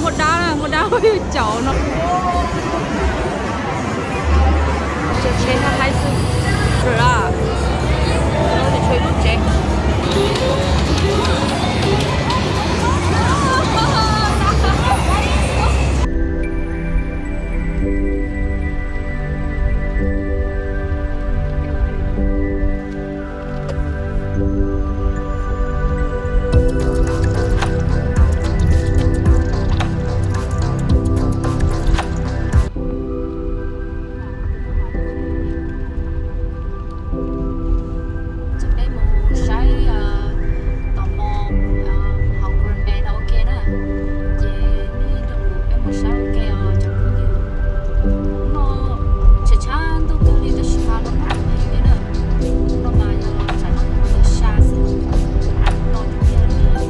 Muaj dab, muaj dab caum no. Tsev no haib xwb, tshuav ib lub tsev. Ces peb mus saib tom no hauv Grand Bay no ua ke na. Ces nej nrog kuv peb mus saib ua ke os cov phooj ywg. Hnub no tshav tshav ntuj kawg li tab sis mas no mab heev li na. Hnub no mas yog tsam no yog xya xwb no tiag tiag li.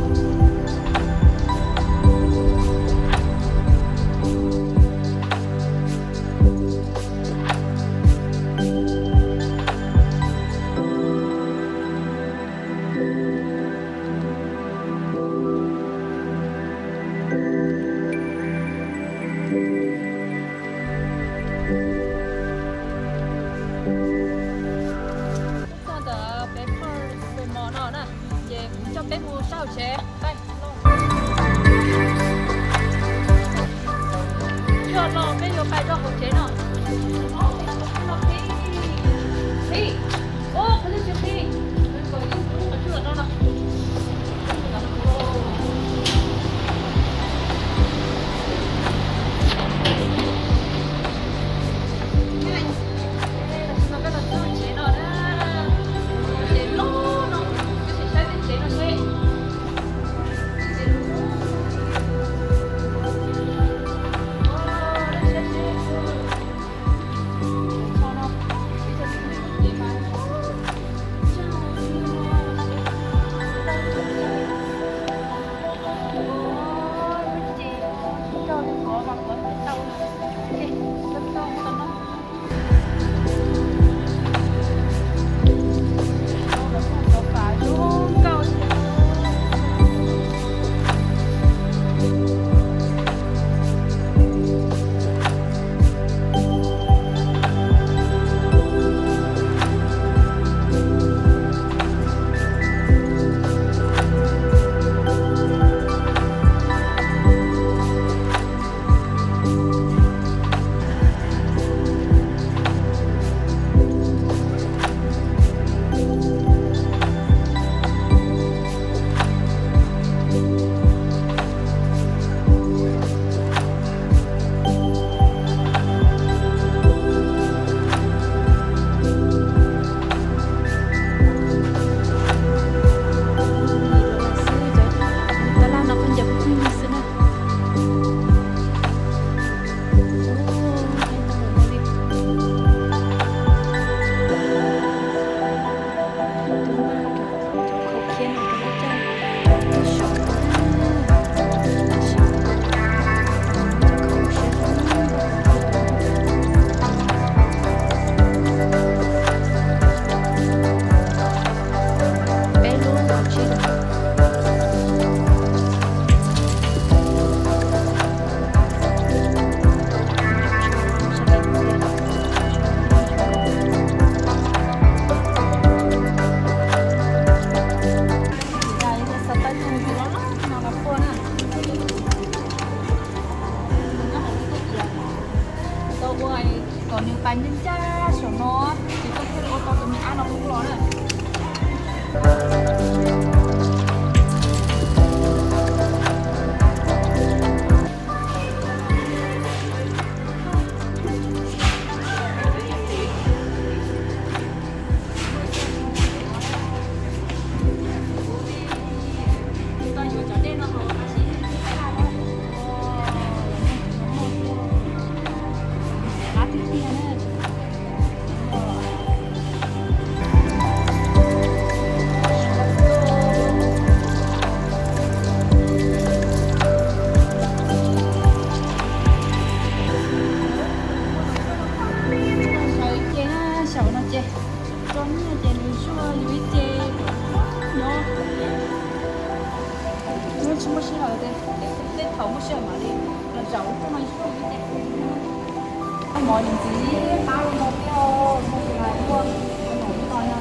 Txog ntawm peb Port Fremont no na, ces kuv coj peb mus saib hauv tsev. Coj no peb yuav pais rau hauv tsev no. Tau ua kom nws pais ncaj ncaj saum no, ces koj thiaj li ua tau tus me ab no poob los na. Saum no ces tso nyiaj ces nws zuaj yus ib ce, nyob tsis muaj sij hawm tias peb Thaum muaj sij hawm mam li los zaum lub no ib pliag. Mov ntxiv qab li no thiab, muaj tus lais tuaj, tus no no.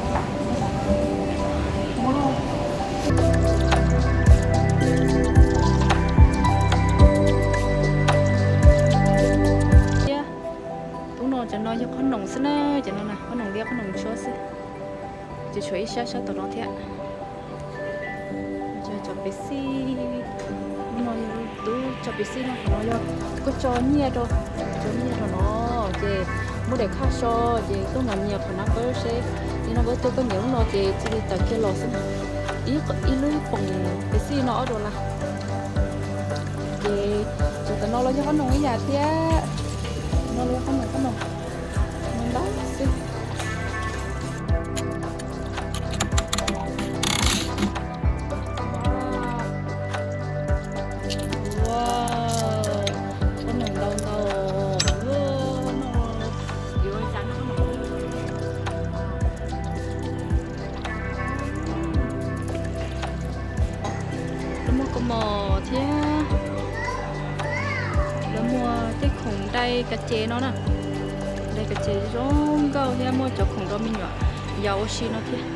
Thiab, tus no cov no yog qhob noom xwb na, cov no na qhob noom liab qhob noom tshuab xwb. Ces tshuav ib sab sab tom no thiab. Cov pes xij, hnub no yus twb tso pes xij no, qhov no yog koj tso nyiaj rau, tso nyiaj rau no, ces muab daim khaj so, ces tuaj nqa nyias qhov na pab seb. Li no pab tuaj koj nyiam lub no ces cia li tawm kiag los xwb. Ib lub poom pes xij no ob dollar. Ces tsuas tam no los yog qhob noom ib yam thiab. No los yog qhob noom, qhob noom ntau xwb. Qhob noom ntau ntau. Lawv muaj kaus mom thiab. Lawv muaj tej khoom dai kas ces no na. Dai kas ces zoo nkauj thiab muaj cov khoom rau me nyuam yaus ua si no thiab.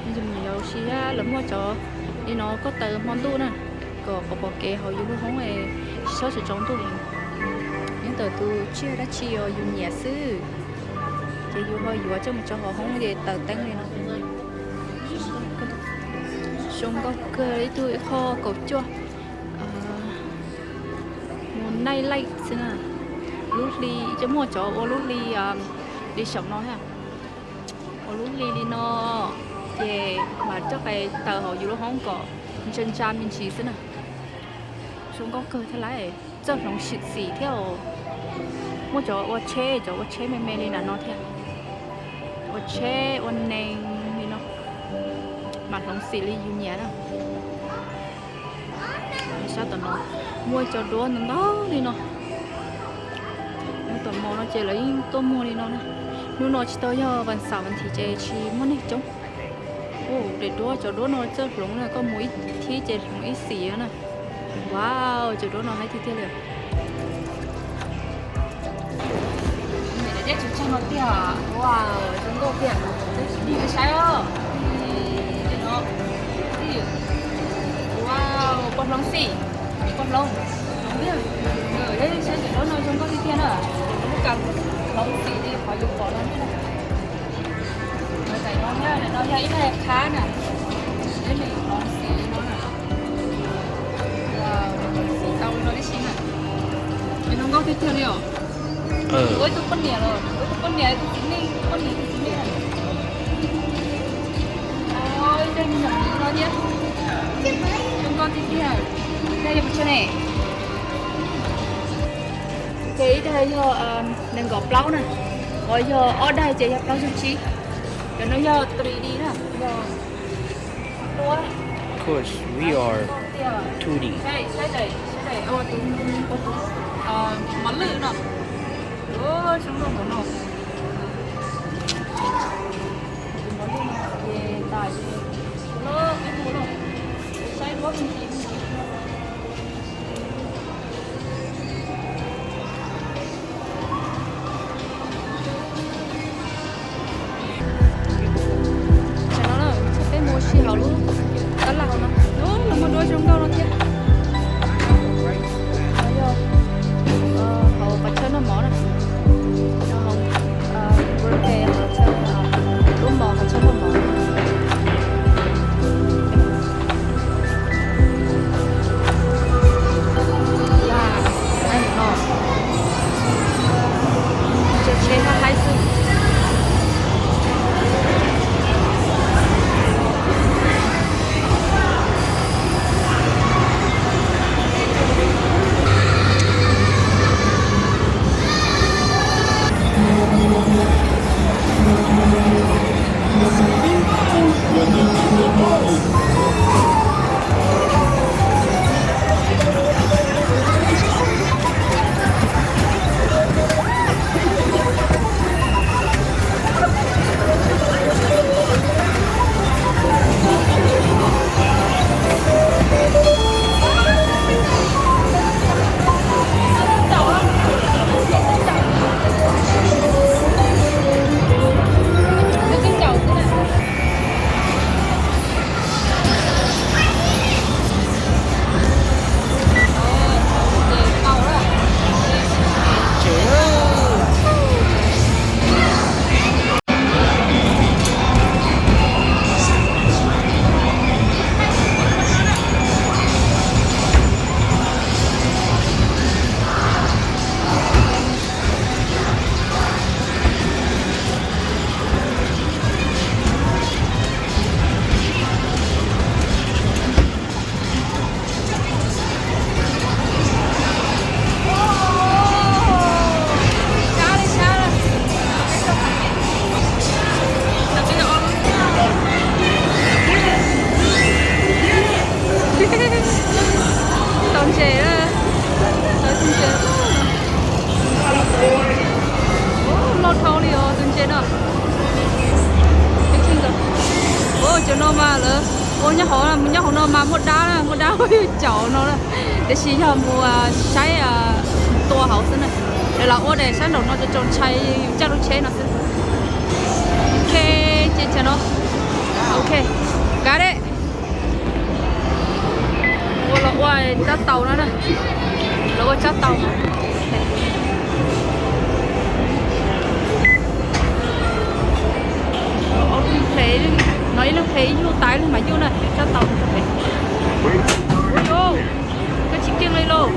Me nyuam yaus ua si thiab lawv muaj cov li no koj taws hmo ntuj na, kom pom pom kev hauv yus lub hoob es tsis txhob tsaus ntuj. Nyob ntawm tus tsiaj dab tsi uas yus nyiam xwb, ces yus ho yuav coj mus tso hauv hoob ces taws teeb li no. Zoo nkauj kawg, ib tug ib qho kaum cuaj, mus night light xwb na. Lub hli, cov muaj cov ua lub hli, li saum no thiab. Ua lub hli li no, ces mam coj qe taws hauv yus lub hoob kom ntsa ntsa me ntsis xwb na. Zoo nkauj kawg thiab lauj. Txawj hloov xim thiab os. Muaj cov ua tsheb, cov ua tsheb me me li nram no thiab. Ua tsheb ua nees li no, mam hloov xim li yus nyiam na. Sab tom no muaj cov duab ntau ntau li no. Hnub tom mos no ces lawv yeej tuaj muag li no na. Hnub no tsis tau yog vas xaum vas thiv ces tsis muaj neeg coob. Daim duab, cov duab no txawj hloov na, koj mus ib thib ces hloov ib xim na. Wow, cov duab no haib tiag tiag li. Niam daim teb tsis tseg no tiag, wow, zoo nkauj tiag. Saib os. Wow, pov hloov xim, pov hloov, hloov tiag. Saib cov duab no zoo nkauj tiag tiag na. Lub kas hloov xim li qhov yus pom no. Daim no thiab, daim no yog ib daim qhab na, ib daim hloov xim li no na. Xim tau li no tib si na. Zoo nkauj tiag tiag li os. Ua ib tug poj niam los, ua ib tug poj niam, ib tug txiv neej, poj niam ib tug txiv neej. Ib daim me nyuam no thiab. Zoo nkauj tiag tiag. Daim yog pes tsawg ne? Ces ib daim yog nees nkaum plaub na, ho yog ob daim ces yog plaub caug tsib. Cov no yog three D na, yog Of course, we are two D. Mos lwj no, zoo nkauj npaum no. Mos lwj no ces tas, loj ib tug no, saib duab me ntsis. Tam no na, peb mus ua si hauv lub tab laj hauv no. Lawv muaj duab zoo nkauj no thiab. Hauv qhov chaw noj mov na. Hauv, qhov chaw, lub mos qhov chaw noj mov. Muaj dab, muaj dab caum no, tiam sis yog mus saib tua hauv xwb na. Lawv los ua daim sab nraum no tso tso ntshai yus caj lub tsheb no xwb. Ok, ces chaw no. Ok, got it. Ua los ua tsab taus no na. Los ua tsab taus no. Ob lub phem, no ib lub phem ib lub tas ib lub mam yuj na, tsab taus no phem. Koj tsis keej li lauj.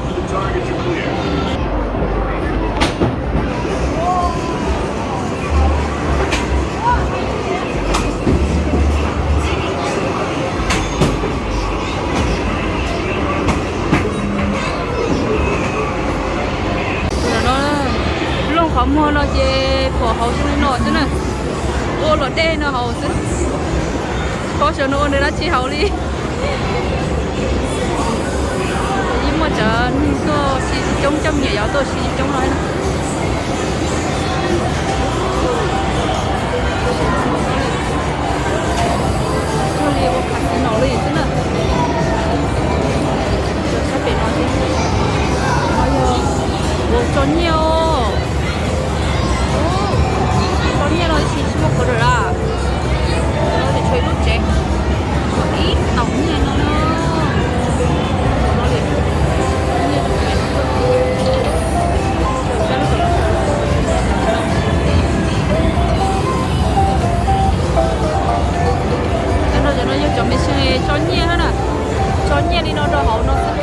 Tam no looj qhov muag no ces pom hauv zoo li no xwb na. Ua luam dej no hauv xwb. Pom saum no ua nws dab tsi hauv li. Yeej muaj cov neeg tuaj siv coob, coj me nyuam yaus tuaj siv coob no. Cuag li ua casino li xwb na. Sab pem no, no yog ua tso nyiaj os. Tso nyiaj no tsis, tsis muaj qhov dawm a. Tshuav ib lub tsev, tshuav ib taum nyiaj no. Cov no, cov no yog cov machine tso nyiaj na. Tso nyiaj li no rau hauv no xwb.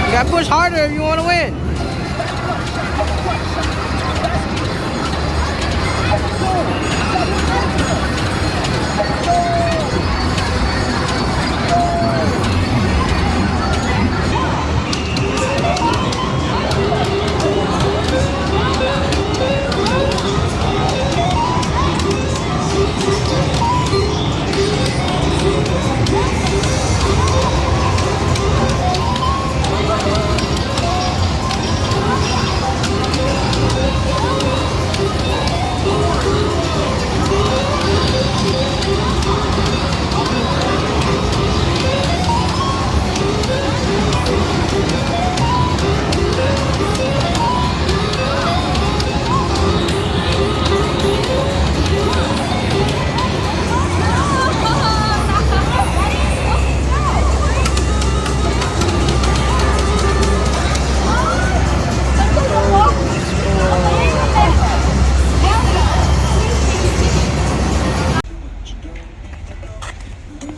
You gotta push harder if you wanna win.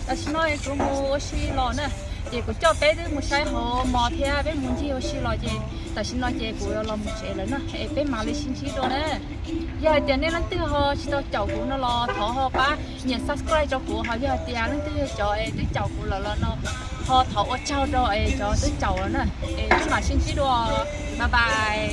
Tam sim no kuv mus ua si los na, ces kuv coj peb twb mus saib hauv mos thiab peb mus ncig ua si los ces tam sim no ces kuv los mus tsev lawm na, es peb mam li sib ntsib dua na. Yog hais tias nej leej twg ho tsis tau caum kuv no los thov ho pab nias subscribe rau kuv, ho yog hais tias leej twg cov es twb caum kuv lawm los no ho thov ua tsaug rau es cov twb caum lawm na, es peb mam sib ntsib dua, bye bye.